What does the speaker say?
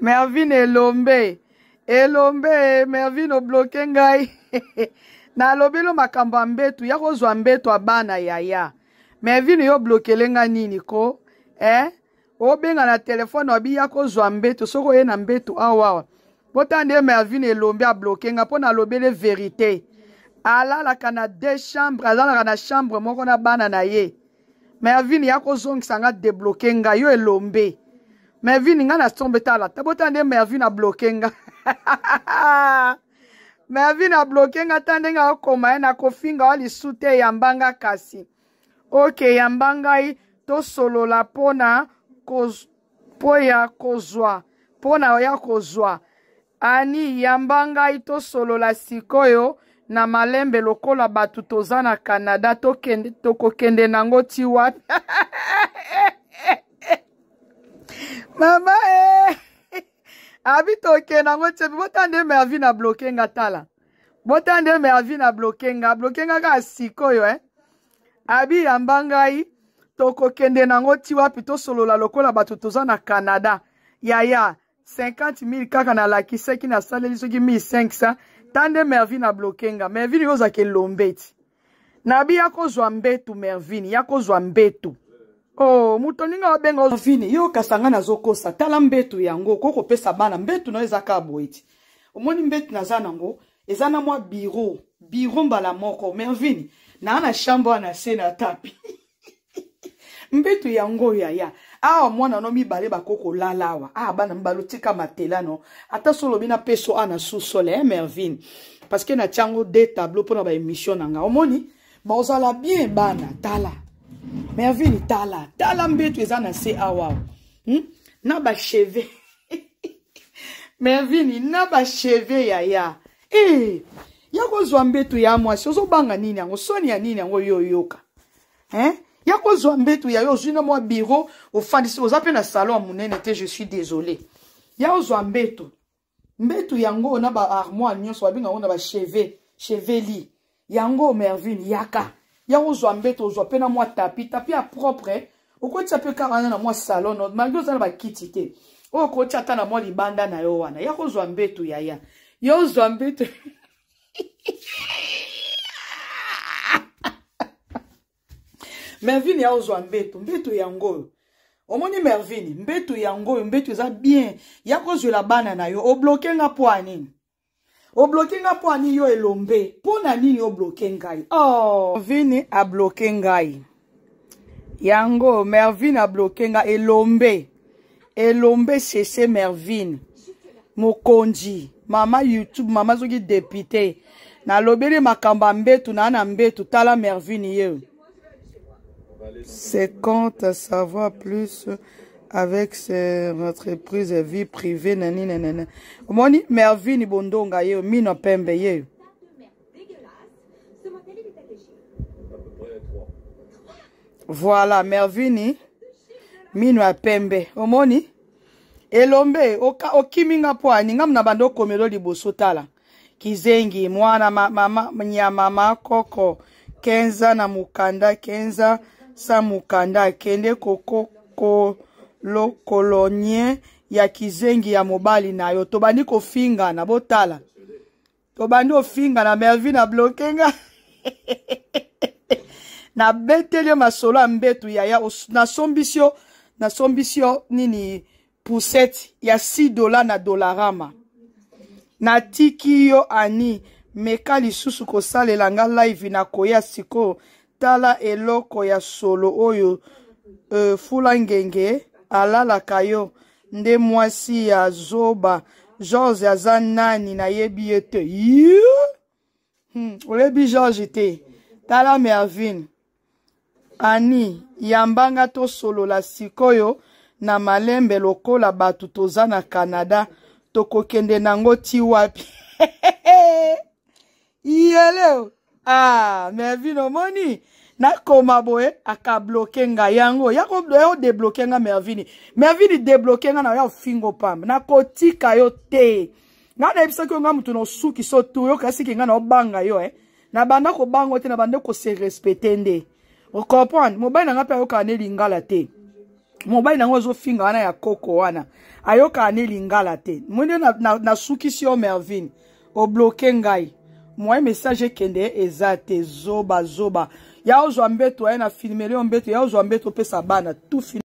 Mervine elombe elombe Mervine obloke ngai nalobeli makambo ya mbetu ya kozwa mbetu ya bana yaya Mervine yo blokele nga nini ko eh? Obenga na telefone wabi ya kozwa mbetu soki oye na mbetu awa bota nde Mervine elombe abloke nga mpo nalobele verite alalaka na deux chambre azalaka na chambre moko na bana na ye Mervine ya kozongisa nga debloke nga yo elombe Mervine nga na sombe tala tabota nde Mervine abloke nga Mervine abloke nga ta ndenge akoma ye nakofinga wa lisu te yamba nga kasi oke yamba ngai tosolola mpona mpo ya kozwa mpo na ya kozwa Annie yamba ngai tosolola sikoyo na malembe lokola bato toza na Canada tokende tokokende nango ti wapi mama eh. abi tokende nango ti wapi bota nde Mervine abloke nga tala bota nde Mervine abloke nga abloke nga kaka sikoyo eh. abi yamba ngai tokokende nango ti wapi tosolola lokola bato toza na Canada yaya 50 000 kaka nalakisaki nasaleli soki 1500 ta nde mervine abloke nga mervine yo ozalaka elombe ti nabi ya kozwa mbetu mervine ya kozwa mbetu oh moto ndenge abenga mervine yo kasa nga nazokosa tala mbetu yango okoki kopesa bana mbetu nayo eza kaka boye ti omoni mbetu naza nango eza na mwa biro biro mbala moko mervine naa na chambre wana se na tapi mbetu yango yaya awa mwana no mibale bakoki kolala awa awa bana mibale otika matela no ata so olobi na peso a na sous-sol eh, mervine parce que natia yango de tableau mpona baémission na nga omoni bozala bien bana tala mervine tala tala mbetu eza na se awa hmm? na bacheve mervine na bacheve yaya e eh, ya kozwa mbetu ya mwasi ozobanga nini yango soni ya nini yango yo oyoka hein ya kozwa mbetu ya yo ozwi na mwa bureau ofandisi oza mpe na salon ya monene te je suis désolé ya ozwa mbetu mbetu yango na ba armoire nyonso babenga yango na ba chevet cheveli yango mervine yaka ya ozwa mbetu ozwa mpe na mwa tapi tapi ya propre okotia mpe kaka wana na mwa salon malgre oza na bakiti te oyo okotia ata na mwa libanda na yo wana ya kozwa mbetu yaya ya ozwa mbetu mervine ya ozwa mbetu mbetu yango oyo omoni mervine mbetu yango oyo mbetu eza bien ya kozwela bana na yo obloke nga mpo ya nini obloke nga mpo ya nini yo elombe mpo na nini obloke ngai oh. mervine abloke ngai yango mervine abloke nga elombe elombe sese mervine mokonzi mama youtube mama soki depute nalobeli makambo ya mbetu naa na mbetu tala mervine ye c'est compte savoir plus avec ses entreprises vie privée nani nanana omoni mervine bondonga ye mino pembe ye Voilà, Mervini, mino ya pembe. Omoni? Elombe, okimi nga po ani nga na bando okomelo liboso tala. Kizengi, mwana ma, mama nyama makoko kenza na mukanda kenza sa mukanda kende koko kolo kolonie ya kizengi ya mobali na yo tobandi kofingana botala tobandi ofinga na mervine abloke nga nabeteli yo masolo ya mbetu yaya nasombisi yo nasombisi yo nini poussette ya 6 dollar na dollarama natiki yo ani meka lisusu kosalela nga live nakoya sikoyo tala eloko ya solo oyo uh, fula ngenge alalaka yo nde mwasi ya zoba George aza nani nayebi ye te hmm, oyebi George te tala Mervine Annie yamba nga tosolola sikoyo na malembe lokola bato toza na Canada tokokende nango ti wapi yeleo ah mervine omoni nakoma boye akabloke nga yango ya kodebloke nga mervine mervine debloke nga na ya ofingo pamba nakotika yo te nga nayebisaki yo nga moto na osukisa otu yo kasiki nga na obanga yo eh. nabanda kobanga te nabanda kose respecte nde ocomprendre mobali na nga mpe ayokaka ne lingala te. Mobali nango azofinga wana ya koko wana, ayokaka ne lingala te. Mwende nasukisi yo Mervine, obloke ngai, moyen message ekende eza te. Zoba zoba ya ozwa mbeto aye na filmele yo mbeto ya ozwa mbeto, opesa bana tout.